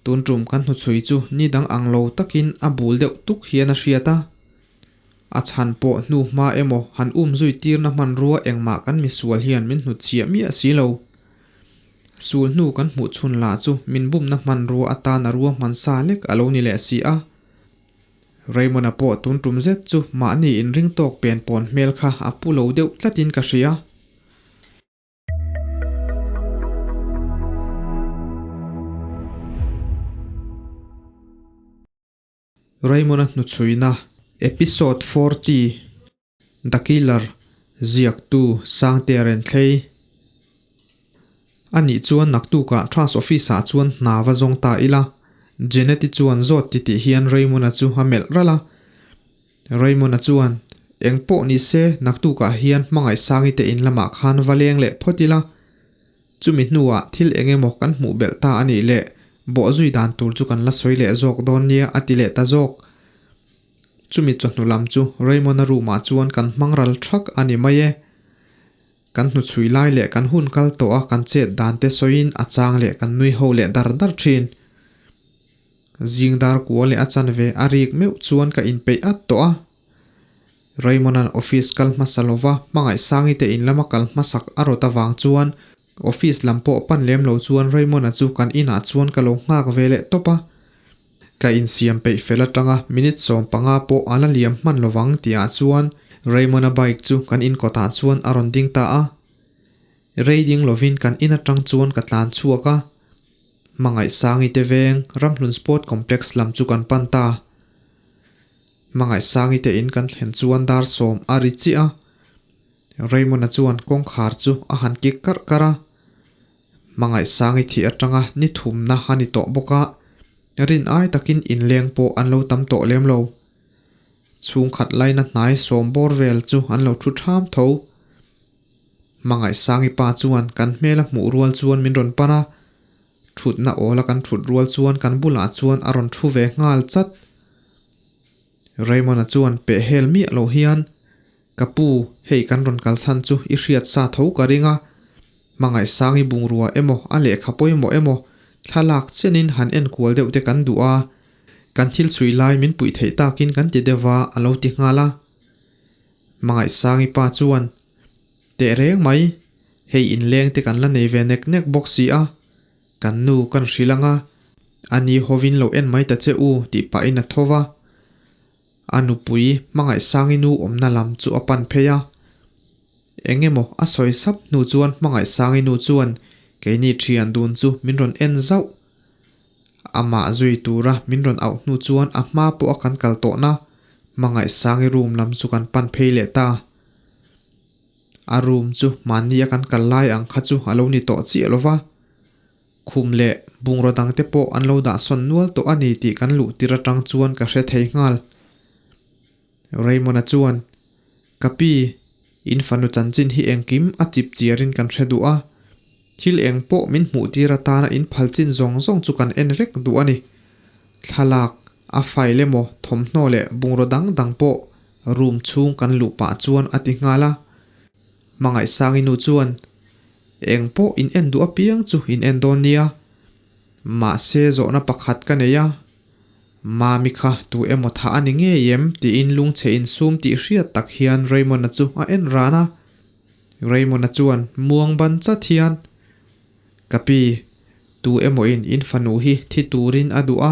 Tun tum kan hnuchhui chu ni dang ang lo takin a bul deuh tuk hian a hriat a. A chhan pawh hnu hma emaw han um zui tirna hmanrua engmah kan misual hian min hnutchhiah miah si lo. Sul hnu kan hmuh chhun lah chu min bumna hmanrua atan a ruahman sa lek a lo ni leh si a. Raymond-a pawh tun tum zet chu mahni inring tawk pen pawn hmel kha a pu lo deuh tlatin ka hria. Raymond-a hnuchhuina Episode 40, The Killer, Ziaktu Sangtea Renthlei A nih chuan naktukah Trust Office-ah chuan hna va zawng ta ila, Jeanette-i chuan zawt titih hian Raymond-a chu a melh ralh a. Raymond-a chuan, Eng pawh ni se, naktukah hian Hmangaihsangi te in lamah khan va leng leh phawt ila. Chumi hnuah thil eng emaw kan hmuh belh ta a nih leh bawhzui dan tur chu kan la sawi leh zawk dawn nia a ti leh ta zawk. Chumi chawhnu lam chu Raymond-a room-ah chuan kan hmang ral thak a ni mai e. Kan hnuchhui lai leh kan hun kal tawh a kan chet dan te sawiin a chang leh kan nui ho leh dar dar thin. Zing dar kua leh a chanve a rik meuh chuan ka inpeih at tawh a. Raymond-a'n office kal hmasa lova Hmangaihsangi te in lama kal hmasak a rawt avang chuan office lam pawh pan lem lo chuan Raymond-a chu kan inah chuan ka lo nghak ve leh tawp a. Ka insiam peih fel atanga minute 15 pawh a la liam hman lovang tihah chuan Raymond-a bike chu kan in kawtah chuan a rawn ding ta a. Rei ding lovin kan in atang chuan ka tlan chhuak a. Hmangaihsangi te veng Ramhlun Sport Complex lam chu kan pan ta. Hmangaihsangi te in kan thlen chuan dar 10 a ri chiah a. Raymond-a chuan kawngkhar chu a han kik karh karh a. Hmangaihsangi thih atanga ni thumna a ni tawh bawk a, rin ai takin inleng pawh an lo tam tawh lem lo. Chhungkhat laina hnai 10 bawr vel chu an lo thu tham tho. Hmangaihsangi pa chuan kan hmela hmuh rual chuan min rawn pan a, thutna awla kan thut rual chuan kan bulah chuan a rawn thu ve nghal chat. Raymond-a chuan peh hel miah loh hian, Ka pu, hei kan rawn kal chhan chu i hriat sa tho ka ring a, Hmangaihsangi bungrua emaw a lehkha pawimawh emaw thlalak chenin han enkual deuh te kan duh a, kan thil chhui lai min puih theih takin kan ti deuh va a lo ti nghal a. Hmangaihsangi pa chuan, Teh reng mai, hei inleng te kan la nei ve nek nek bawk si a, kan nu kan hrilh ang a, a ni hovin lo en mai ta che u tih pahin a tho va. A nupui Hmangaihsangi nu awmna lam chu a pan phei a. Eng emaw a sawi sap hnu chuan Hmangaihsangi nu chuan keini thian dun chu min rawn en zauh. Amah zui tura min rawn auh hnu chuan a hma pawh a kan kal tawhna Hmangaihsangi room lam chu kan pan phei leh ta. A room chu mahni a kan kal lai ang kha chu a lo ni tawh chiah lova. Khum leh bungraw dangte pawh an lo dah sawn nual tawh a ni tih kan luh tir atang chuan ka hre thei nghal. Raymond-a chuan, Ka pi, in fanu chanchin hi engkim a chip chiarin kan hre duh a. Thil eng pawh min hmuh tir atana in phal chin zawng zawng chu kan en vek duh a ni. Thlalak, a file emaw thawmhnaw leh bungraw dang dang pawh room chhung kan luh pah chuan a ti nghal a. Hmangaihsangi nu chuan, Eng pawh in en duh apiang chu in en dawn nia. Mahse zawhna pakhat ka nei a. Mami kha tu emaw thah a ni ngei em tiin lungchhe insum tih hriat tak hian Raymond-a chu a en ran a. Raymond-a chuan muang ban chat hian, Ka pi, tu emaw in in fanu hi thi turin a duh a,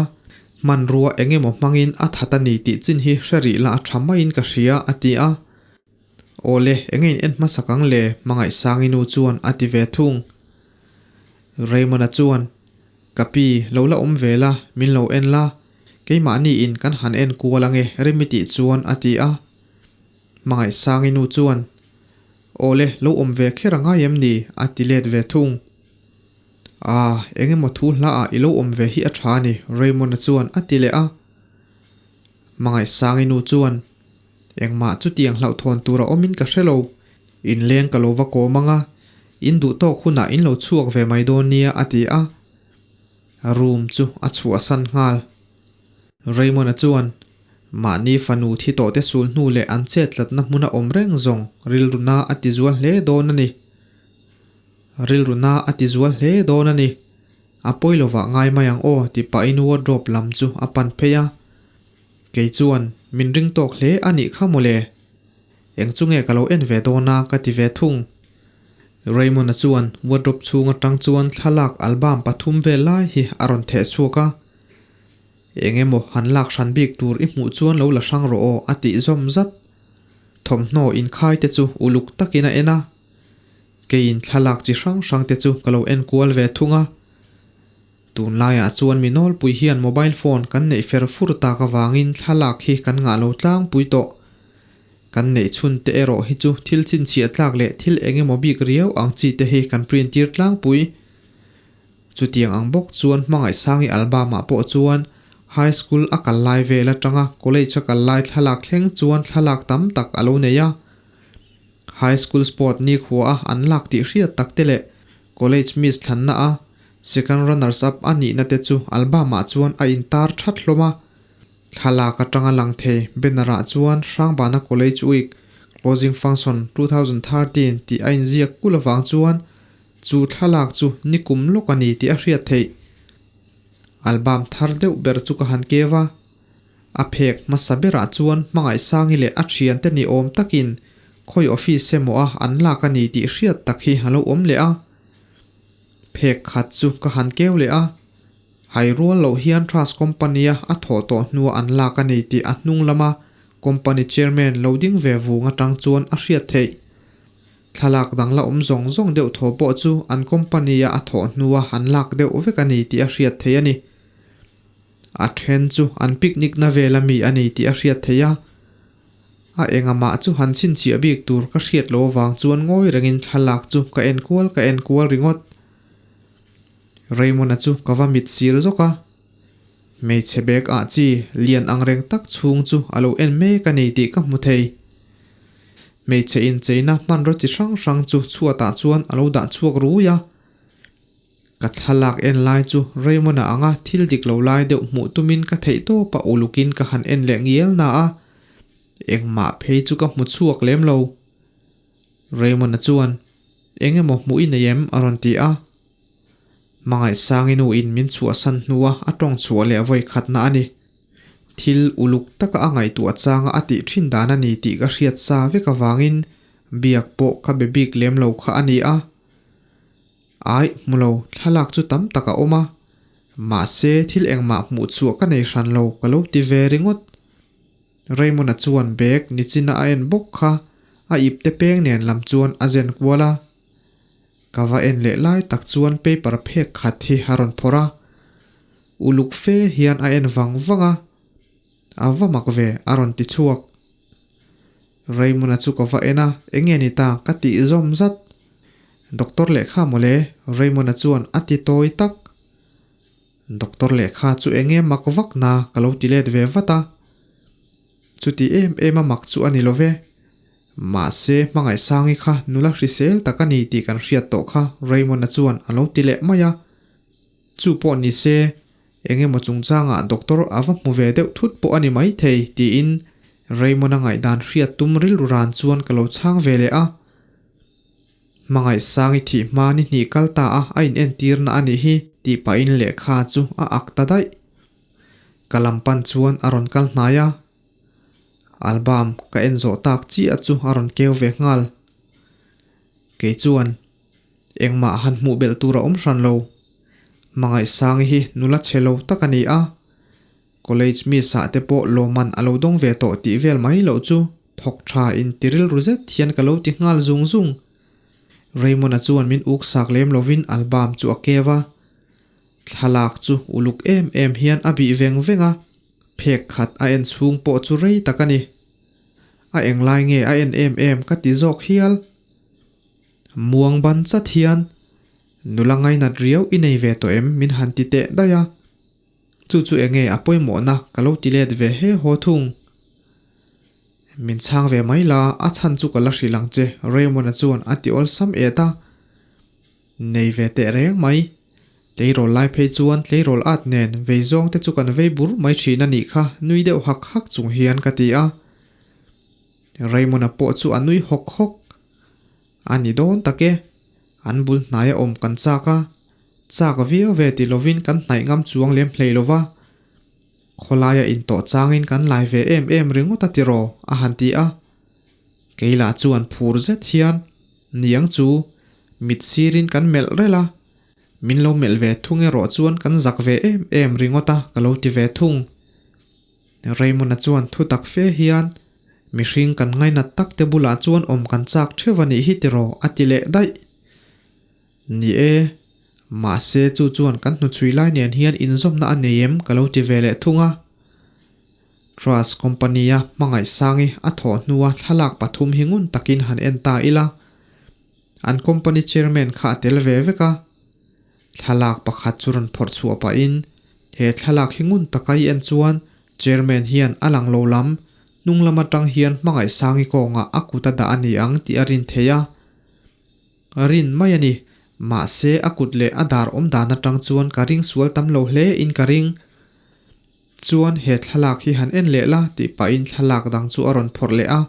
hmanrua eng emaw hmangin a that a ni tih chin hi hre rih la a tha maiin ka hria, a ti a. Awle, enge in en hmasak ang le? Hmangaihsangi nu chuan a ti ve thung. Raymond-a chuan, Ka pi, lo la awm ve la, min lo en la, keimahni in kan han en kual ange Remi tih chuan a ti a. Hmangaihsangi nu chuan, Awle, lo awm ve kher a ngai em ni? a ti let ve thung. Ah, engemaw thu hla ah i lo awm ve hi a tha a ni, Raymond-a chuan a ti leh a. Hmangaihsangi nu chuan, Engmah chutiang hlauhthawn tur a awmin ka hre lo. Inleng ka lo va kawm ang a, in duh tawk hunah in lo chhuak ve mai dawn nia a ti a. Room chu a chhuahsan nghal. Raymond-a chuan, Mahni fanu thi tawhte sul hnu leh an chet tlatna hmuna awm reng zawng rilruna a ti zual hle dawn a ni. Rilruna a ti zual hle dawn a ni. A pawi lovah ngai mai ang aw ti pahin wardrobe lam chu a pan phei a. Kei chuan min ring tawk hle a nih kha mawle. Eng chu nge ka lo en ve dawn a ka ti ve thung. Raymond-a chuan wardrobe chhung atang chuan thlalak album pathum vel lai hi a rawn theh chhuak a. Eng emaw han lak hran bik tur i hmuh chuan lo la hrang rawh aw a tih zawm zat. Thawmhnaw inkhai te chu uluk takin a en a. Keiin thlalak chi hrang hrang te chu ka lo en kual ve thung a. Tunlaiah chuan mi nawlpui hian mobile phone kan neih fer fur tak avangin thlalak hi kan ngah lo tlangpui tawh. Kan neih chhun te erawh hi chu thil chhinchhiah tlak leh thil eng emaw bik riau ang chi te hi kan print tir tlangpui. Chutiang ang bawk chuan Hmangaihsangi album-ah pawh chuan High School a kal lai vel atanga College a kal lai thlalak thleng chuan thlalak tam tak a lo nei a. High School Sport nikhua a an lak tih hriat tak te leh College Miss thlanna a Second Runners Up a nihna te chu album-ah chuan a intar that hlawm a. Thlalak atanga lang thei banner-ah chuan Hrangbana College Week Closing Function 2013 tih a inziak kul avang chuan Chu thlalak chu nikum lawk a ni tih a hriat theih. Album thar deuh ber chu ka han keu a. A phek hmasa berah chuan Hmangaihsangi leh a thiante ni awm takin khawi office emaw a an lak a ni tih hriat tak hi a lo awm leh a. Phek khat chu ka han keu leh a. Hai rual loh hian Trust Company a a thawh tawh hnua an lak a ni tih a hnung lama Company Chairman lo ding ve vung atang chuan a hriat theih. Thlalak dang la awm zawng zawng deuh thaw pawh chu an company-a a thawh hnua an lak deuh vek a ni tih a hriat theih a ni. A then chu an picnic na vel ami a ni tih a hriat theih a. A engamah chu han chhinchhiah bik tur ka hriat lo avang chuan ngawi rengin thlalak chu ka en kual ka en kual ringawt. Raymond-a chu ka va mit sir zawk a. Hmeichhe bag ah chi lian ang reng tak chhung chu a lo en mek a ni tih ka hmu thei. Hmeichhe incheina hmanraw chi hrang hrang chu chhuatah chuan a lo dah chhuak rui a. Ka thlalak en lai chu Raymond-a anga thil dik lo lai deuh hmuh tumin ka theih tawp a ulukin ka han en leh ngial na a, engmah phei chu ka hmu chhuak lem lo. Raymond-a chuan, Eng emaw hmuh i nei em? a rawn ti a. Hmangaihsangi nu in min chhuahsan hnua a tawng chhuah leh vawi khatna a ni. Thil uluk taka a ngaihtuah changa a tih thin dan a ni tih ka hriat sa vek avangin biak pawh ka be bik lem lo kha a ni a. Aih, hmu lo, thlalak chu tam tak a awm a. Mahse, thil engmah hmuh chhuah ka nei hran lo ka lo ti ve ringawt. Raymond-a chuan bag nichina a en bawk kha a ipte peng nen lam chuan a zen kual a. Ka va en leh lai tak chuan paper phek khat hi a rawn phawrh a, uluk fe hian a en vang vang a, A va mak ve a rawn ti chhuak. Raymond-a chu ka va en a, Enge ni ta ka tih zawm zat. Doctor lehkha mawle Raymond-a chuan a ti tawi tak. Doctor lehkha chu enge mak vak na ka lo ti let ve vat a. Chuti em em a mak chu a ni lo ve. Mahse, Hmangaihsangi kha nula hrisel tak a ni tih kan hriat tawh kha Raymond-a chuan a lo ti leh mai a. Chu pawh ni se, eng emaw chungchangah doctor a va hmu ve deuh thut pawh a ni maithei tiin Raymond-a ngaihdan hriat tum rilru ran chuan ka lo chhang ve leh a. Hmangaihsangi thih hma ni hnih kal ta a a inentirna a nih hi tih pahin lehkha chu a ak ta daih. Ka lam pan chuan a rawn kal hnai a. Album ka en zawh tak chiah chu a rawn keu ve nghal. Kei chuan engmah han hmuh belh tur a awm hran lo. Hmangaihsangi hi nula chhe lo tak a ni a. College miss ah te pawh lawmman a lo dawng ve tawh tih vel mai loh chu thawk tha in ti rilru zet hian ka lo ti nghal zung zung. Raymond-a chuan min uk sak lem lovin album chu a keu a. Thlalak chu uluk em em hian a bih veng veng a, phek khat a en chhung pawh chu rei tak a ni. A englai nge a en em em ka ti zawk hial. Muang ban chat hian nula ngainat riau i nei ve tawh em min han ti teh daih a. Chu chu enge a pawimawhna ka lo ti let ve he haw thung. Min chhang ve mai la, a chhan chu ka la hrilh ang che Raymond-a chuan a ti awlsam et a. Nei ve teh reng mai. Tleirawl lai phei chuan tleirawl at nen vei zawng te chu kan vei bur mai thin a nih kha nui deuh hak hak chung hian ka ti a. Raymond-a pawh chu a nui hawk hawk. A ni dawn tak e. An bul hnaia awm kan chak a. Chak viau ve ti lovin kan hnaih ngam chuang lem hlei lova. Khawlaia intawh changin kan lai ve em em ringawt a tiraw? a han ti a. Keilah chuan phur zet hian niang chu mit sirin kan melh rel a, min lo melh ve thung erawh chuan kan zak ve em em ringawt a ka lo ti ve thung. Raymond-a chuan thu tak fe hian mihring kan ngainat tak te bulah chuan awm kan chak theuh a nih hi tiraw? a ti leh daih. Ni e, mahse chu chuan kan hnuchhui lai nen hian inzawmna a nei em ka lo ti ve leh thung a. Trust Company-a hmangaihsangi a thawh hnua thlalak pathum hi ngun takin han en ta ila, an company chairman kha a tel ve vek a. Thlalak pakhat chu rawn phawrh chhuah pahin he thlalak hi ngun taka i en chuan chairman hian a lang lo lam, hnung lam atang hian hmangaihsangi kawngah a kut a dah a ni ang tih a rin theih a. Rin mai a ni. Mahse a kut leh a dar awm dan atang chuan ka ring sual tam lo hle in ka ring. Chuan he thlalak hi han en leh la tih pahin thlalak dang chu a rawn phawrh leh a.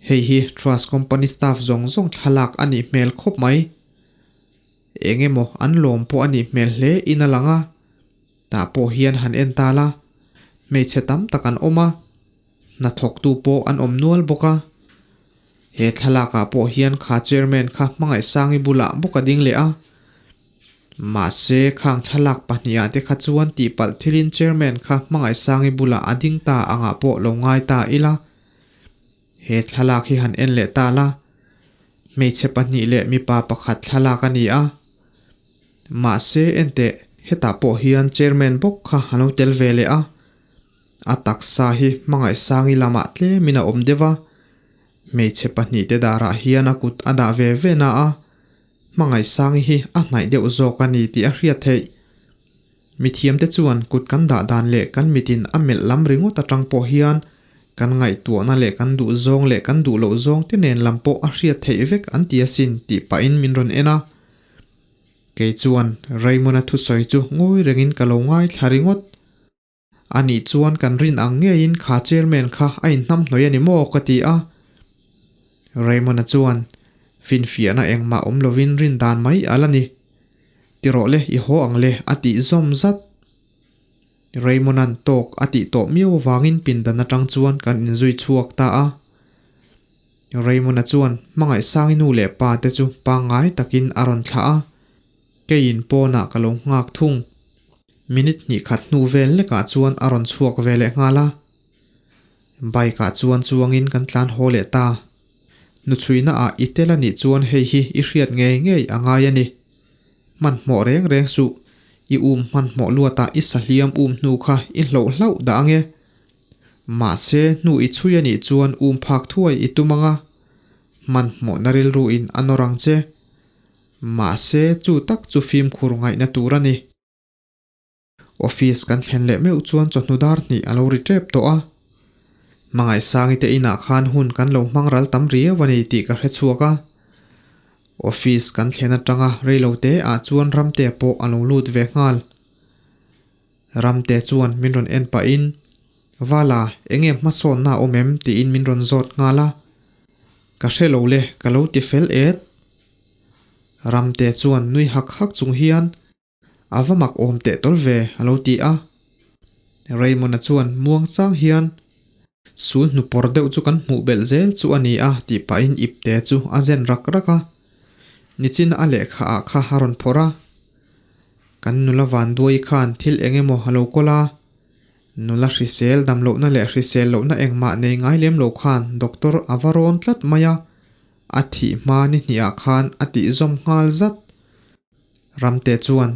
Hei hi Trust Company staff zawng zawng thlalak a nih hmel khawp mai. Eng emaw an lawm pawh a nih hmel hle in a lang a. Tah pawh hian han en ta la, hmeichhe tam tak an awm a, hnathawktu pawh an awm nual bawk a. He thlalakah pawh hian kha chairman kha Hmangaihsangi bulah bawk a ding leh a. Mahse, khang thlalak pahnihah te kha chuan tihpalh thilin chairman kha Hmangaihsangi bulah a ding ta angah pawh lo ngai ta ila. He thlalak hi han en leh ta la, hmeichhe pahnih leh mipa pakhat thlalak a ni a. Mahse, enteh, hetah pawh hian chairman bawk kha a lo tel ve leh a. A taksa hi Hmangaihsangi lamah tlemin a awm deuh a, hmeichhe pahnihte darah hian a kut a dah ve ve na a, Hmangaihsangi hi a hnaih deuh zawk a ni tih a hriat theih. Mithiamte chuan kut kan dah dan leh kan mitin a melh lam ringawt atang pawh hian kan ngaihtuahna leh kan duh zawng leh kan duh loh zawng te nen lam pawh a hriat theih vek an ti asin tih pahin min rawn en a. Kei chuan Raymond-a thusawi chu ngawi rengin ka lo ngaithla ringawt. Anih chuan kan rin ang ngeiin kha chairman kha a inhnamhnawih a ni maw ka ti a. Raymond-a chuan finfiahna engmah awm lovin rin dan mai a la ni. Ti rawh le, i haw ang le a tih zawm zat. Raymond-a'n tawk a tih tawh miau avangin pindan atang chuan kan inzui chhuak ta a. Raymond-a chuan hmangaihsangi nu leh pa te chu pangngai takin a rawn thlah a. Keiin pawnah ka lo nghak thung. Minute hnih khat hnu vel lekah chuan a rawn chhuak ve leh nghal a. Bike ah chuan chuangin kan tlan haw leh ta. Hnuchhuina ah i tel a nih chuan hei hi i hriat ngei ngei a ngai a ni. Hmanhmawh reng reng suh, i um hmanhmawh luatah i sahliam um hnu kha i hloh hlauh dah ange. Mahse hnu i chhui a nih chuan um phak thuai i tum anga. Hmanhmawhna rilru in a nawr ang che. Mahse, chu tak chu fimkhur ngaihna tur a ni. Office kan thlen leh meuh chuan chawhnu dar hnih a lo ri tep tawh a. Hmangaihsangi te inah khan hun kan lo hmang ral tam riau a ni tih ka hre chhuak a. Office kan thlen atanga reilo te ah chuan Ramtea pawh a lo lut ve nghal. Ramte chuan min rawn en pahin, Vala, enge hmasawnna a awm em? tiin min rawn zawt nghal a. Ka hre lo le, ka lo ti fel et. Ramte chuan nui hak hak chung hian, A va mak awm teh tawl ve, a lo ti a. Raymond-a chuan muang chang hian, Sul hnupawr deuh chu kan hmuh belh zel chu a ni a, tih pahin ipte chu a zen rak rak a. Nichina a lehkha ah kha a rawn phawrh a. Kan nula vanduai khan thil eng emaw a lo kawl a. Nula hrisel damlohna leh hrisel lohna engmah nei ngai lem lo khan doctor a va rawn tlat mai a. A thih hma ni hnih ah khan a tih zawm nghal zat. Ramte chuan,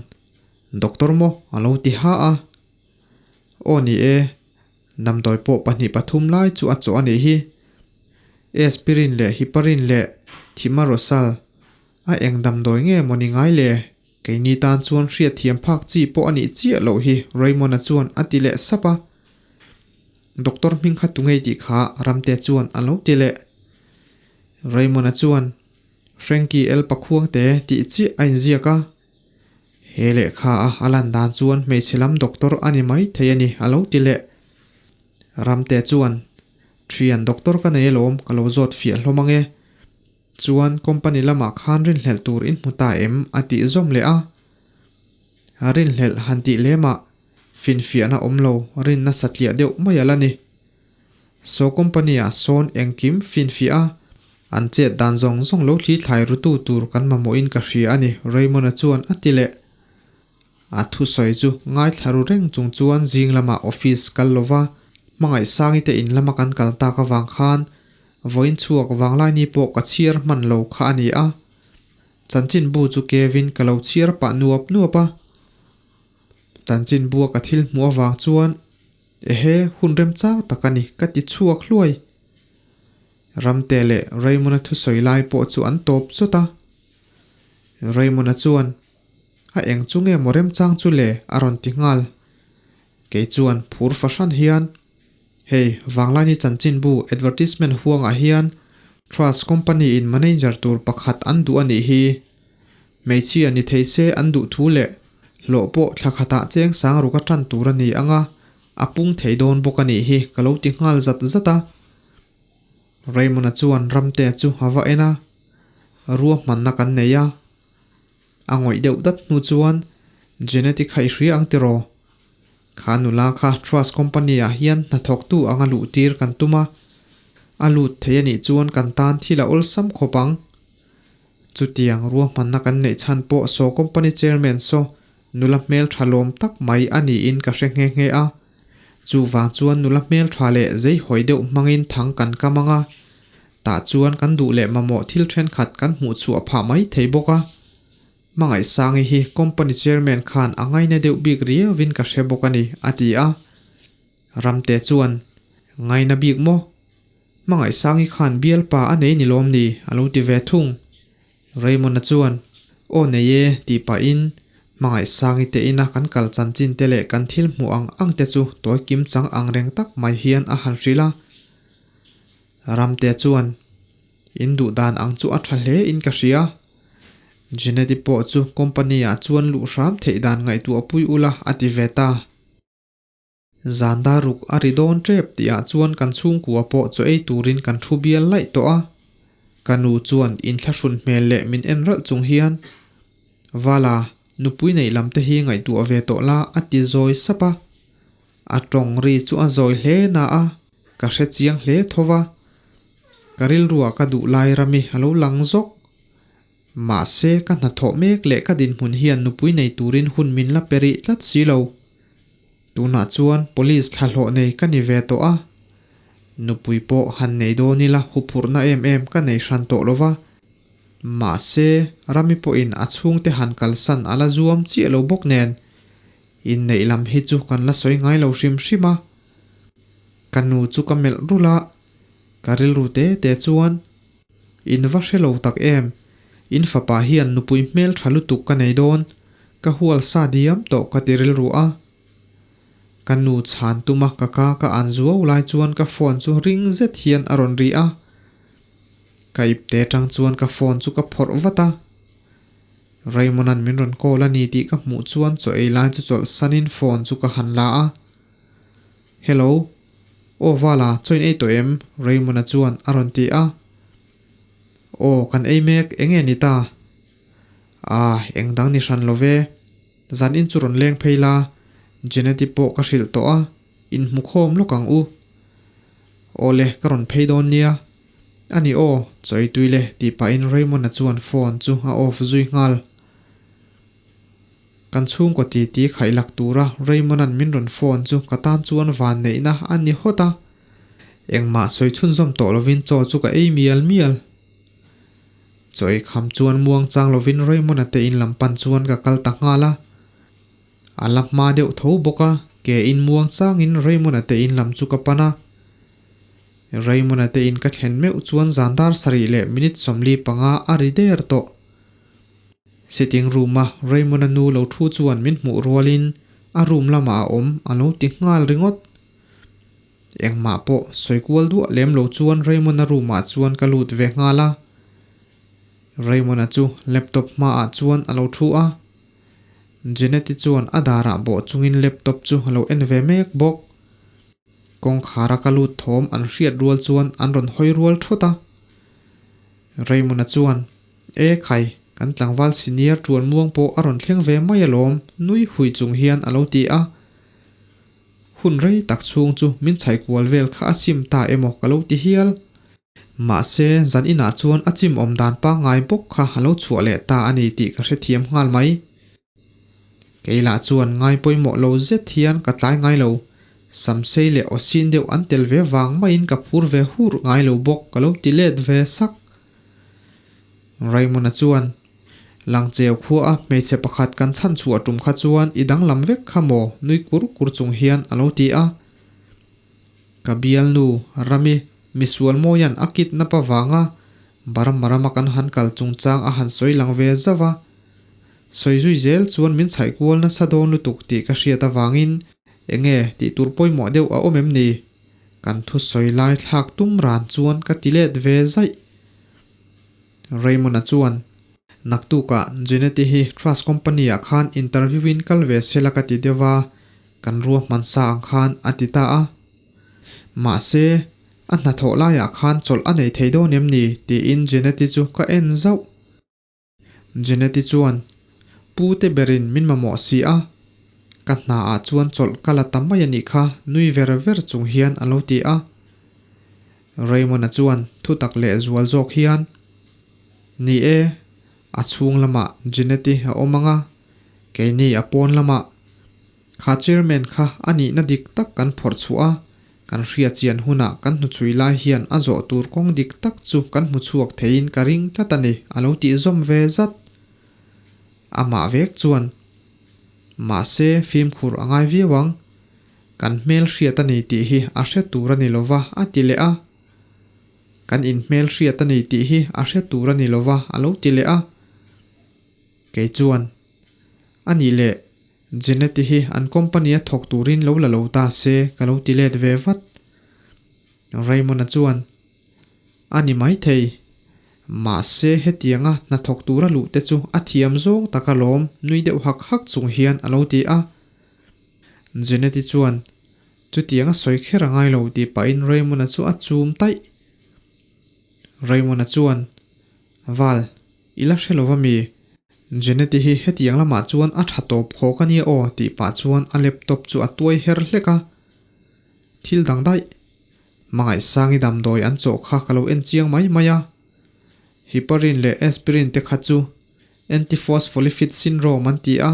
Doctor maw? a lo ti ha a. Aw ni e, damdawi pawh pahnih pathum lai chu a chawh a nih hi. Aspirin leh Heparin leh Thimerosal a eng damdawi nge maw ni ngai le? Keini tan chuan hriatthiam phak chi pawh a nih chiah loh hi Raymond-a chuan a ti leh sap a. Doctor hming kha tu ngei tih kha Ramte chuan a lo ti leh. Raymond-a chuan, Frankie El Pakhuangte tih chiah a inziak a. He lehkha a a lan dan chuan hmeichhe lam doctor a ni mai thei a ni a lo ti leh. Ramte chuan, Thian doctor ka nei alawm ka lo zawt fiah hlawm ang e. Chuan company lamah khan rinhlelh tur in hmu ta em? a tih zawm leh a. Rinhlelh han tih lemah finfiahna awm lo rinna satliah deuh mai a la ni. Saw company-ah sawn engkim finfiah a, an chet dan zawng zawng lo thli thlai rutu tur kan mamawhin ka hria a ni, Raymond-a chuan a ti leh. A thusawi chu ngaithla ru reng chung chuan zing lamah office kal lova hmangaihsangi te in lama kan kal tak avang khan vawiin chhuak vanglaini pawh ka chhiar hman lo kha a ni a. Chanchinbu chu Kevin ka lo chhiar pah nuap nuap a. Chanchinbua ka thil hmuh avang chuan ehe hun remchang tak a ni ka ti chhuak hluai. Ramte leh Raymond-a thusawi lai pawh chu an tawp chawt a. Raymond-a chuan A eng chu nge maw remchang chu le a rawn ti nghal. Kei chuan phur fahran hian Hei, Vanglaini chanchinbu advertisement huangah hian Trust Company in manager tur pakhat an duh a nih hi. Hmeichhia ni thei se an duh thu leh hlawh pawh thla khatah cheng sang ruk a tan tur a ni ang a, a pung thei dawn bawk a nih hi ka lo ti nghal zat zat a. Raymond-a chuan Ramtea chu a va en a, Ruahmanna kan nei a. A ngawih deuh dat hnu chuan Genetic kha i hria ang tiraw? Kha nula kha Trust Company ah hian hnathawktu anga luh tir kan tum a, a lut thei a nih chuan kan tan thil a awlsam khawp ang. Chutiang ruahmanna kan neih chhan pawh saw company chairman saw nula hmeltha lawm tak mai a niin ka hre nghe nghe a. Chuvang chuan nula hmeltha leh zeihawi deuh hmangin thang kan kam ang a, tah chuan kan duh leh mamawh thil thenkhat kan hmuh chhuah phah mai thei bawk a. Hmangaihsangi hi company chairman khan a ngaina deuh bik riauvin ka hre bawk a ni, a ti a. Ramte chuan, Ngaina bik maw? Hmangaihsangi khan bialpa a nei ni lawm ni? a lo ti ve thung. Raymond-a chuan, Aw nei e, tih pahin Hmangaihsangi te ina kan kal chanchin te leh kan thil hmuh ang ang te chu tawi kim chang ang reng tak mai hian a han hrilh a. Ramte chuan, In duh dan ang chu a tha hle in ka hria. Jeanette-i pawh chu company-ah chuan luh hram theih dan ngaihtuah pui ula a ti ve ta. Zan dar ruk a ri dawn tep tihah chuan kan chhungkua pawh chaw ei turin kan thu bial laih tawh a. Ka nu chuan inthlahrun hmel leh min en ralh chung hian, Vala, nupui neih lam te hi ngaihtuah ve tawh la a ti zawi sap a. A tawng ri chu a zawi hle na a, ka hre chiang hle tho va. Ka rilruah ka duh lai rami a lo lang zawk. Mahse, ka hnathawh mek leh ka dinhmun hian nupui nei turin hun min la pe rih tlat si lo. Tunah chuan police thlahlawh nei ka ni ve tawh a, nupui pawh han nei dawn ila huphurhna em em ka nei hran tawh lo va. Mahse, Rami pawhin a chhungte han kalsan a la zuam chiah lo bawk nen, inneih lam hi chu kan la sawi ngai lo hrim hrim a. Ka nu chu ka melh rulh a, ka rilru te te chuan, In va hre lo tak em? In fapa hian nupui hmel tha lutuk ka nei dawn, ka hual sa diam tawh ka ti rilru a. Ka nu chhan tuma ka ka ka an zuau lai chuan ka phone chu ring zet hian a rawn ri a. Ka ipte tang chuan ka phone chu ka phawrh vat a. Raymond-a'n min rawn call a ni tih ka hmuh chuan chaw ei lai chu chawlh sanin phone chu ka han la a. Hello. Aw Vala, chaw in ei tawh em? Raymond-a chuan a rawn ti a. Aw, kan ei mek, eng nge ni ta? Ah, eng dang ni hran lo ve. Zan in chu rawn leng phei la, Jeanette-i pawh ka hrilh tawh a, inhmu khawm lawk ang u. Aw le, ka rawn phei dawn nia. A ni aw, chaw ei tui le, tih pahin Raymond-a chuan phone chu a off zui nghal. Kan chhungkaw titi khaih lak tura Raymond-a'n min rawn phone chu ka tan chuan van neihna a ni hawt a. Engmah sawi chhunzawm tawh lovin chaw chu ka ei mial mial. Chaw ei kham chuan muang chang lovin Raymond-a te in lam pan chuan ka kal ta nghal a. A la hma deuh tho bawk a, ke in muang changin Raymond-a te in lam chu ka pan a. Raymond-a te in ka thlen meuh chuan zan dar sarih leh minute 45 a ri der tawh. Sitting room-a Raymond-a nu lo thu chuan min hmuh rualin a room lamah a awm a lo ti nghal ringawt. Engmah pawh sawi kual duah lem lo chuan Raymond-a room-ah chuan ka lut ve nghal a. Raymond-a chu laptop hmaah chuan a lo thu a. Jeanette-i chuan a darah bawh chungin laptop chu a lo en ve mek bawk. Kawngkhara ka lut thawm an hriat rual chuan an rawn hawi rual thut a. Raymond-a chuan, E khai, Kan tlangval senior ṭuan muang pawh a rawn thleng ve mai alawm, nui hui chung hian a lo ti a. Hun rei tak chhung chu min chhaih kual vel kha a sim ta emaw ka lo ti hial. Mahse, zan inah chuan a chim awm dan pangngai bawk kha a lo chhuah leh ta a ni tih ka hrethiam nghal mai. Kei lah chuan ngai pawimawh lo zet hian ka tlai ngai lo. Samsei leh awsin deuh an tel ve vang maiin ka phur ve hur ngai lo bawk ka lo ti let ve sak. Raymond-a chuan, Langcheu khua a hmeichhe pakhat kan chhan chhuah tum kha chuan i danglam vek kha maw? nui kur kur chung hian a lo ti a. Ka bialnu, Rami, misual mawia'n a kidnap avanga Burma rama kan han kal chungchang a han sawi lang ve zauh a. Sawi zui zel chuan min chhaih kual nasa dawn lutuk tih ka hriat avangin enge tih tur pawimawh deuh a awm em ni? Kan thusawi lai thlak tum ran chuan ka ti let ve zaih. Raymond-a chuan, Naktukah Jeanette-i hi Trust Company-ah khan interview-in kal ve sela ka ti deuh a, kan ruahman sa ang khan a ti ta a. Mahse, a hnathawh laiah khan chawlh a nei thei dawn em ni? tiin Jeanette-i chu ka en zauh. Jeanette-i chuan, Pu te berin min mamawh si a, ka hnaah chuan chawlh ka la ta mai a nih kha, nui ver ver chung hian a lo ti a. Raymond-a chuan thutak leh zual zawk hian, Ni e, a chhung lamah Jeanette-i a awm ang a, keini a pawn lamah. Kha chairman kha a nihna dik tak kan phawrh chhuah a, kan hriat chian hunah kan hnuchhui lai hian a zawh tur kawng dik tak chu kan hmu chhuak theiin ka ring tlat a ni, a lo tih zawm ve zat. Amah vek chuan, Mahse, fimkhur a ngai viau ang. Kan hmel hriat a ni tih hi a hre tur a ni lo va, a ti leh a. Kan inhmel hriat a ni tih hi a hre tur a ni lo va, a lo ti leh a. Kei chuan, A nih leh, Jeanette hi an company a thawk turin lo la lo ta se ka lo ti let ve vat. Raymond-a chuan, A ni maithei. Mahse hetianga hnathawk tura luh te chu a thiam zawng tak alawm nui deuh hak hak chung hian a lo ti a. Jeanette chuan, Chutiang a sawi kher a ngai lo tih pahin Raymond-a chu a chum taih. Raymond-a chuan, Val, i la hre lo va mi? Jeanette hi hetiang lamah chuan a tha tawp khawk a nia aw tih pah chuan a laptop chu a tuai her hlek a. Thil dang daih. Hmangaihsangi damdawi an chawh kha ka lo en chiang mai mai a. Heparin leh aspirin te kha chu antiphospholipid syndrome an ti a.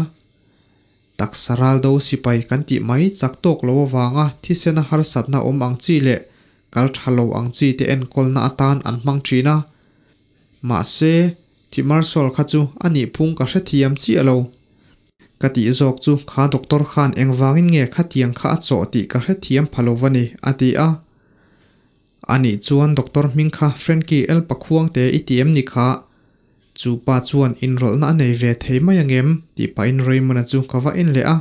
Taksa ral do sipai kan tih mai chak tawk lo avanga thisena harsatna awm ang chi leh kal tha lo ang chi te enkawlna atan an hmang thin a. Mahse, Thimarsol kha chu a nih phung ka hrethiam chiah lo. Ka tih zawk chu kha doctor khan engvangin nge khatiang kha a chawh tih ka hrethiam pha lo va ni, a ti a. A nih chuan doctor hming kha Frankie L Pakhuangte i ti em ni kha? Chu pa chuan inrawlhna a nei ve thei mai angem? tih pahin Raymond-a chu ka va en leh a.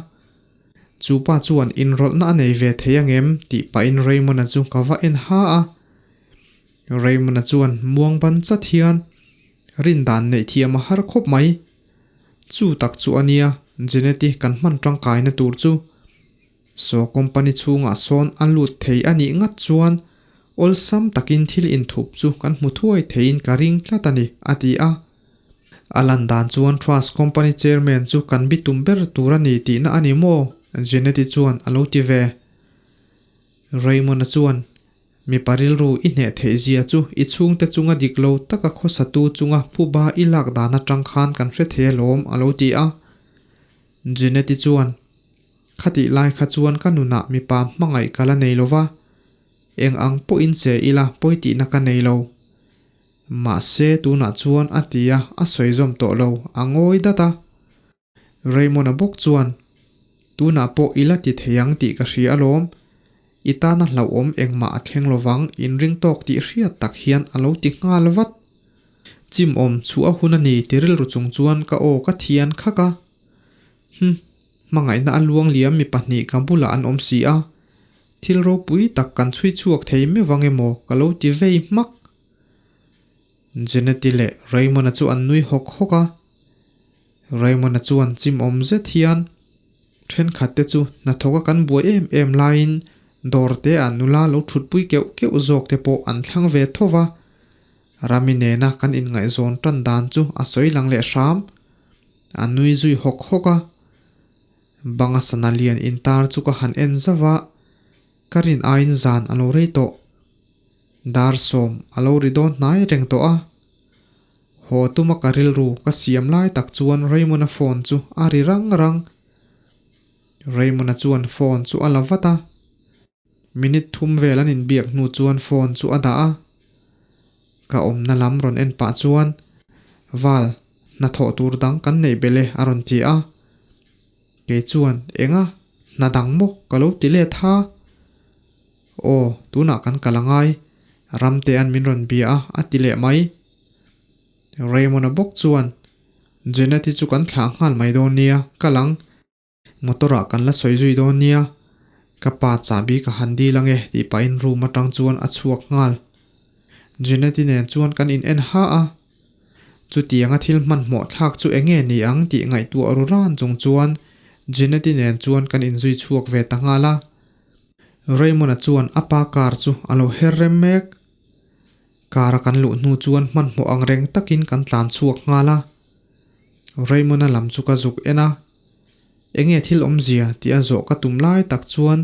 Chu pa chuan inrawlhna a nei ve thei angem? tih pahin Raymond-a chu ka va en ha a. Raymond-a chuan muang ban chat hian rin dan neih thiam a har khawp mai. Chu tak chu a nia Jeanette-i kan hman tangkaina tur chu. Saw company chhungah sawn a lut thei a nih ngat chuan awlsam takin thil inthup chu kan hmu thuai theiin ka ring tlat a ni, a ti a. A lan dan chuan Trust Company Chairman chu kan bitum ber tur a ni tihna a ni maw? Jeanette-i chuan a lo ti ve. Raymond-a chuan Mipa rilru i hneh theih zia chu i chhungte chunga dik lo taka khawsatu chunga phuba i lak dan atang khan kan hre thei alawm, a lo ti a. Jeanette-i chuan, Khatih lai kha chuan ka nunah mipa hmangaih ka la nei lo va, eng ang pawhin che ila pawi tihna ka nei lo. Mahse tunah chuan a ti a, a sawi zawm tawh lo, a ngawi dat a. Raymond-a bawk chuan, Tunah pawh i la ti thei ang tih ka hria alawm. I tana hlauhawm engmah a thleng lovang inring tawk tih hriat tak hian a lo ti nghal vat. Chimawm chhuah a hun a ni ti rilru chung chuan ka aw ka thian khak a. Hm, hmangaihna a luang liam mi pahnih ka bulah an awm si a. Thil ropui tak kan chhui chhuak thei meuh ang emaw ka lo ti vei hmak. Jeanette-i leh Raymond-a chu an nui hawk hawk a. Raymond-a chuan chimawm zet hian, Thenkhat te chu hnathawka kan buai em em laiin dawr te ah nula lo thutpui keuh keuh zawk te pawh an thlang ve tho va. Rami nena kan inngaihzawn tan dan chu a sawi lang leh hram. A nui zui hawk hawk a. Banga sana lian intar chu ka han en zauh a, ka rin aiin zan a lo rei tawh. Dar sawm a lo ri dawn hnai reng tawh a. Haw tuma ka rilru ka siam lai tak chuan Raymond-a phone chu a ri rang rang. Raymond-a chuan phone chu a la vat a. Minute thum vel an inbiak hnu chuan phone chu a dah a. Ka awmna lam rawn en pah chuan, Val, hnathawh tur dang kan neih belh e a rawn ti a. Kei chuan, Enga, hna dang maw ka lo ti let ha? Aw, tunah kan kal a ngai, Ramtea'n min rawn bia a, a ti leh mai. Raymond-a bawk chuan, Janet-i chu kan thlah nghal mai dawn nia, kal ang. Motor-ah kan la sawi zui dawn nia, ka pa chahbi ka han dil ange tih pahin room atang chuan a chhuak nghal. Janet-i nen chuan kan in en ha a, chutianga thil hmanhmawh thlak chu enge ni ang tih ngaihtuah ru ran chung chuan Janet-i nen chuan kan inzui chhuak ve ta nghal a. Raymond-a chuan a pa car chu a lo her rem mek. Car a kan luh hnu chuan hmanhmawh ang reng takin kan tlan chhuak nghal a. Raymond-a lam chu ka zuk en a, Enge thil awmzia tih a zawh ka tum lai tak chuan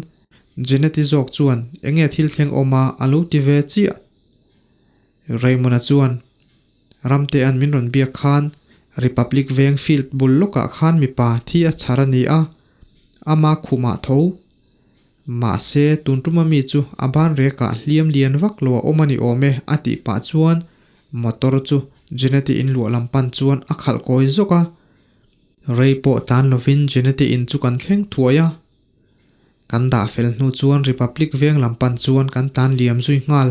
Jeanette-i zawk chuan enge thil thleng awm a a lo ti ve chiah. Raymond-a chuan Ramtea'n min rawn biak khan Republic Veng field bul lawkah khan mipa thi a chhar a ni a, ama khumah tho. Mahse, tun tuma mi chu a ban rekah hliam lian vak lo a awm a ni awm e a tih pah chuan motor chu Jeanette-i inluah lam pan chuan a khalh kawi zawk a. Rei pawh tlan lovin Jeanette in chu kan thleng thuai a. Kan dah fel hnu chuan Republic veng lam pan chuan kan tlan liam zui nghal.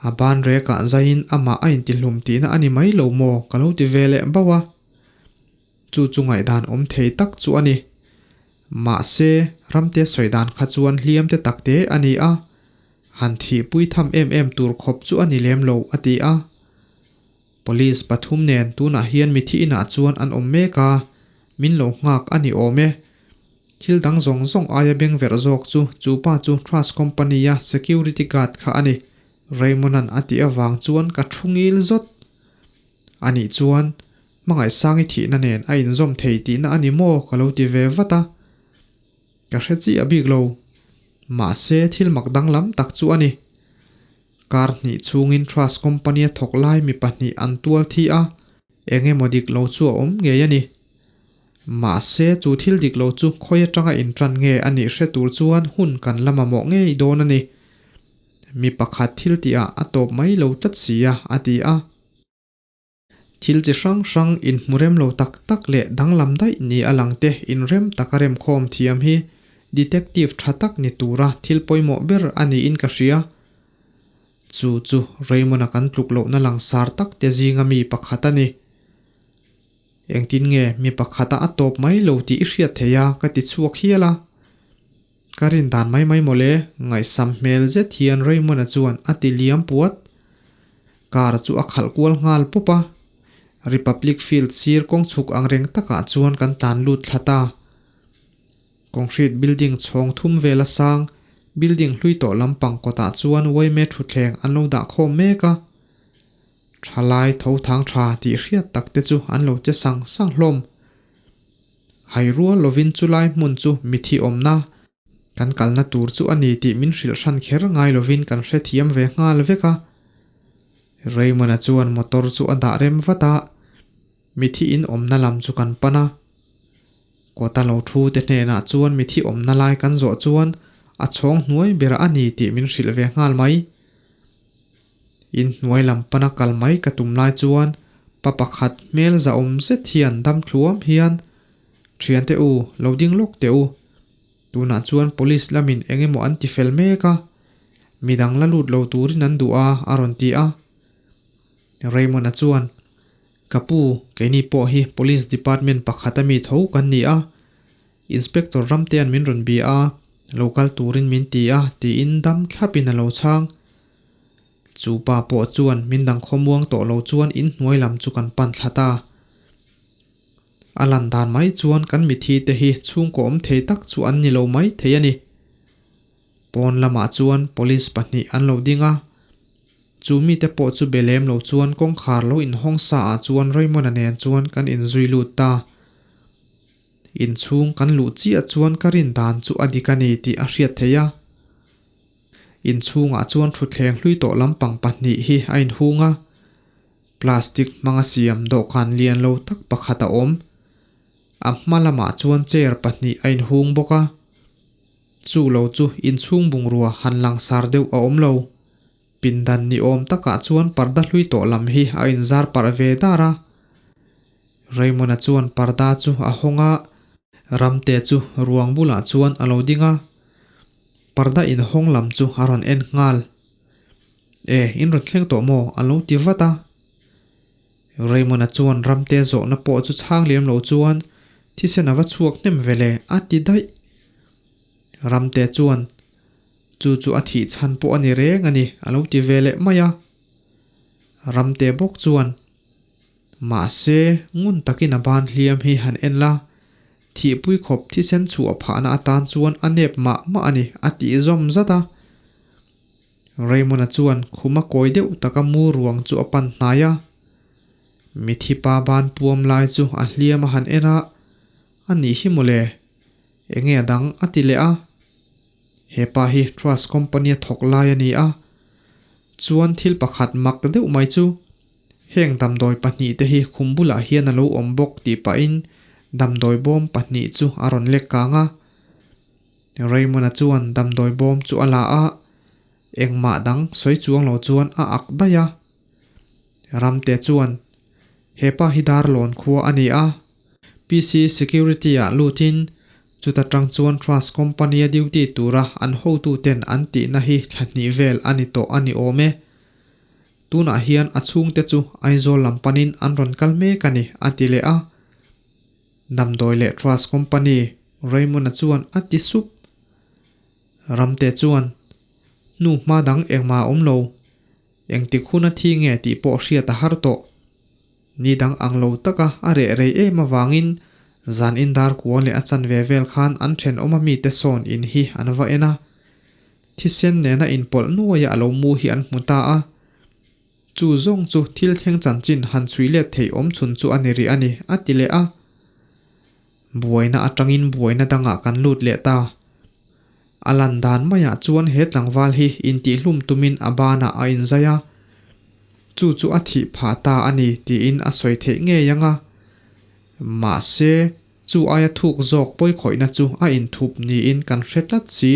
A ban rekah zaiin amah a intihlum tihna a ni mai lo maw ka lo ti ve leh bauh a. Chu chu ngaihdan awm thei tak chu a ni. Mahse, ramte sawi dan kha chuan hliam te tak te a ni a. Han thihpui tham em em tur khawp chu a ni lem lo a ti a. Police pathum nen tunah hian mithi inah chuan an awm mek a, min lo nghak a ni awm e. Thil dang zawng zawng aia beng verh zawk chu chu pa chu Trust Company-a security guard kha a ni, Raymond-a'n a tih avang chuan ka thu ngil zawt. Anih chuan Hmangaihsangi thihna nen a inzawm thei tihna a ni maw ka lo ti ve vat a. Ka hre chiah bik lo. Mahse thil mak danglam tak chu a ni. Kar hnih chhungin Trust Company-a thawk lai mi pahnih an tual thi a, eng emaw dik lo chu a awm ngei a ni. Mahse, chu thil dik lo chu khawi atanga inṭan nge a nih hre tur chuan hun kan la mamawh ngei dawn a ni. Mi pakhat thil tihah a tawp mai lo tlat si a, a ti a. Thil chi hrang hrang inhmu rem lo tak tak leh danglam daih ni a lang te inrem taka remkhawm thiam hi detective tha tak ni tura thil pawimawh ber a niin ka hria. Chu chu Raymond-a kan tluk lohna langsar tak te zinga mi pakhat a ni. Engtin nge mi pakhata a tawp mai lo tih i hriat thei a ka ti chhuak hial a. Ka rin dan mai mai mawle, ngaihsam hmel zet hian Raymond-a chuan a ti liam puat. Car chu a khalh kual nghal pup a. Republic Field sir kawng chhuk ang reng takah chuan kan tlan lut thla ta. Concrete building chhawng thum vela sang, building hlui tawh lampang kawtah chuan uaime thutthleng an lo dah khawm mek a. Thalai tho thang tha tih hriat tak te chu an lo che sang sang hlawm. Hai rual lovin chulai hmun chu mithi awmna kan kalna tur chu a ni tih min hrilh hran kher ngai lovin kan hrethiam ve nghal vek a. Raymond-a chuan motor chu a dah rem vat a, mithi in awmna lam chu kan pan a. Kawta lo thu te hnenah chuan mithi awmna lai kan zawh chuan a chhawng hnuai ber a ni tih min hrilh ve nghal mai. Inhnuai lam pana kal mai ka tum lai chuan pa pakhat hmel zahawm zet hian dam thluam hian, Thiante u, lo ding lawk teh u. Tunah chuan police lamin eng emaw an ti fel mek a, midang la lut lo turin an duh a, a rawn ti a. Raymond-a chuan, Ka pu, keini pawh hi police department pakhat ami tho kan ni a, Inspector Ramtea'n min rawn bia a, lo kal turin min ti a, tiin dam thlapin a lo chhang. Chu pa pawh chuan min dang khawmuang tawh lo chuan inhnuai lam chu kan pan thla ta. A lan dan mai chuan kan mithi te hi chhungkaw awm thei tak chu an ni lo mai thei a ni. Pawn lamah chuan police pahnih an lo ding a. Chu mite pawh chu be lem lo chuan kawngkhar lo inhawng sa ah chuan Raymond-a nen chuan kan inzui lut ta. Inchhung kan luh chiah chuan ka rin dan chu a dik a ni tih a hriat theih a. Inchhungah chuan thutthleng hlui tawh lampang pahnih hi a inhung a. Plastic hmanga siam dawhkan lian lo tak pakhat a awm. A hma lamah chuan chair pahnih a inhung bawk a. Chu lo chu inchhung bungrua han langsar deuh a awm lo. Pindan ni awm takah chuan parda hlui tawh lam hi a inzar parh ve dar a. Raymond-a chuan parda chu a hawng a. Ramte chu ruang bulah chuan a lo ding a. Parda inhawng lam chu a rawn en nghal. E, in rawn thleng tawh maw? a lo ti vat a. Raymond-a chuan Ramte zawhna pawh chu chhang lem lo chuan thisen a va chhuak hnem ve le a ti daih. Ramte chuan, Chu chu a thih chhan pawh a ni reng a ni a lo ti ve leh mai a. Ramte bawk chuan, Mahse, ngun takin a ban hliam hi han en la, thihpui khawp thisen chhuah phahna atan chuan a nep mah mah a ni a tih zawm zat a. Raymond-a chuan khuma kawi deuh taka mu ruang chu a pan hnai a. Mithi pa ban puam lai chu a hliam a han en a, A nih hi mawle, enge a dang a ti leh a. He pa hi Trust Company a thawk lai a ni a. Chuan thil pakhat mak deuh mai chu heng damdawi pahnihte hi khum bulah hian a lo awm bawk tih pahin damdawi bawm pahnih chu a rawn lek kang a. Raymond-a chuan damdawi bawm chu a la a, engmah dang sawi chuang lo chuan a ak daih a. Ramte chuan, He pa hi Darlawn khua a ni a, PC Security-ah lutin chuta tang chuan Trust Company-a duty tura an hotuten an tihna hi thla hnih vel a ni tawh a ni awm e. Tunah hian a chhungte chu Aizawl lam panin an rawn kal mek a ni, a ti leh a. Damdawi leh Trust Company, Raymond-a chuan a ti sup. Ramte chuan, Hnu hma dang engmah a awm lo. Engtik hun a thi nge tih pawh hriat a har tawh. Ni dang ang lo taka a reh rei em avangin zan in dar kua leh a chanve vel khan an thenawma mite sawn in hi an va en a. Thisen nena inpawlh nuaia a lo mu hi an hmu ta a. Chu zawng chu thil thleng chanchin han chhui let theih awm chhun chu a ni rih a ni, a ti leh a. Buaina atangin buaina dangah kan lut leh ta. A lan dan maiah chuan he tlangval hi intihhlum tumin a banah a inzai a, chu chu a thih phah ta a ni tiin a sawi theih ngei ang a. Mahse, chu aia thuk zawk pawikhawihna chu a inthup niin kan hre tlat si.